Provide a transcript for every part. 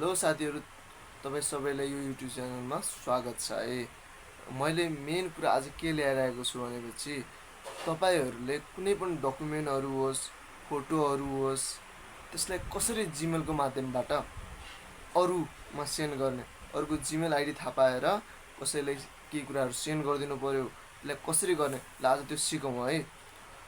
Hello साथीहरू, तपाईँ सबैलाई यो युट्युब च्यानलमा स्वागत छ है। मैले मेन कुरा आज के ल्याएर आएको छु भनेपछि तपाईँहरूले कुनै पनि डकुमेन्टहरू होस्, फोटोहरू होस्, त्यसलाई कसरी जिमेलको माध्यमबाट अरूमा सेन्ड गर्ने, अरूको जिमेल आइडी थाहा पाएर कसैलाई केही कुराहरू सेन्ड गरिदिनु पर्यो, त्यसलाई कसरी गर्ने आज त्यो सिकौँ है।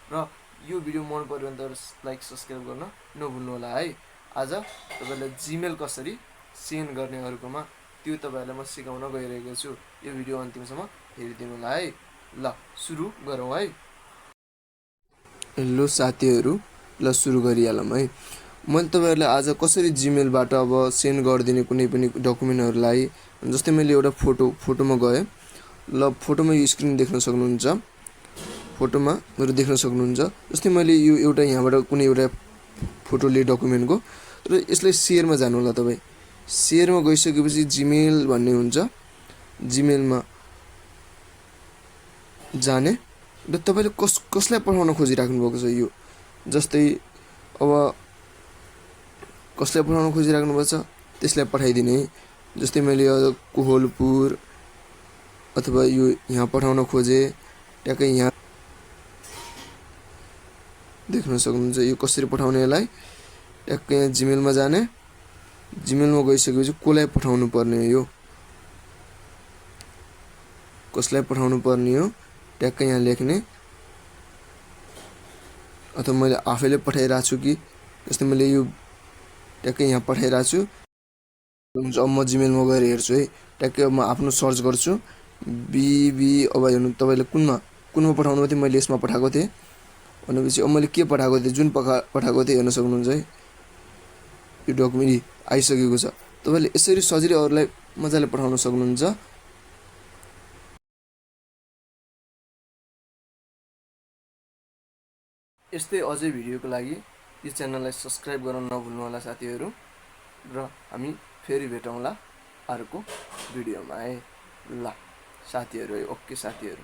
र यो भिडियो मन पर्यो भने त लाइक सब्सक्राइब गर्न नभुल्नु होला है। आज तपाईँलाई जिमेल कसरी सेन्ड गर्ने अरूकोमा त्यो तपाईँहरूलाई म सिकाउन गइरहेको छु। यो भिडियो अन्तिमसम्म हेरिदिनु होला है। ल सुरु गरौँ है। हेलो साथीहरू, ल सुरु गरिहालौँ है। मैले तपाईँहरूलाई आज कसरी जिमेलबाट अब सेन्ड गरिदिने कुनै पनि डकुमेन्टहरूलाई, जस्तै मैले एउटा फोटोमा गएँ। ल फोटोमा यो स्क्रिन देख्न सक्नुहुन्छ, फोटोमा मेरो देख्न सक्नुहुन्छ। जस्तै मैले यो एउटा यहाँबाट कुनै एउटा फोटो लिएँ डकुमेन्टको, र यसलाई सेयरमा जानु होला। तपाईँ सेयरमा गइसकेपछि जिमेल भन्ने हुन्छ, जिमेलमा जाने र तपाईँले कसलाई पठाउन खोजिराख्नु भएको छ। यो जस्तै अब कसलाई पठाउन खोजिराख्नु भएको छ त्यसलाई पठाइदिने। जस्तै मैले कोहलपुर अथवा यो यहाँ पठाउन खोजेँ, ट्याक्कै यहाँ देख्न सक्नुहुन्छ। यो कसरी पठाउने, यसलाई ट्याक्कै यहाँ जिमेलमा जाने, जिमेलमा गइसकेपछि कसलाई पठाउनु पर्ने, यो कसलाई पठाउनु पर्ने हो ट्याक्कै यहाँ लेख्ने। अथवा मैले आफैले पठाइरहेको छु कि, जस्तै मैले यो ट्याक्कै यहाँ पठाइरहेको छु। अब म जिमेलमा गएर हेर्छु है, ट्याक्कै म आफ्नो सर्च गर्छु बिबी। अब हेर्नु तपाईँले कुनमा पठाउनु थियो, मैले यसमा पठाएको थिएँ भनेपछि अब मैले के पठाएको थिएँ, जुन पठाएको थिएँ हेर्न सक्नुहुन्छ है। यो डकुमेन्ट आइसकेको छ। तपाईँले यसरी सजिलै अरूलाई मजाले पठाउन सक्नुहुन्छ। यस्तै अझै भिडियोको लागि यो च्यानललाई सब्सक्राइब गर्न नभुल्नु होला साथीहरू। र हामी फेरि भेटौँला अर्को भिडियोमा है। ल साथीहरू है, ओके साथीहरू।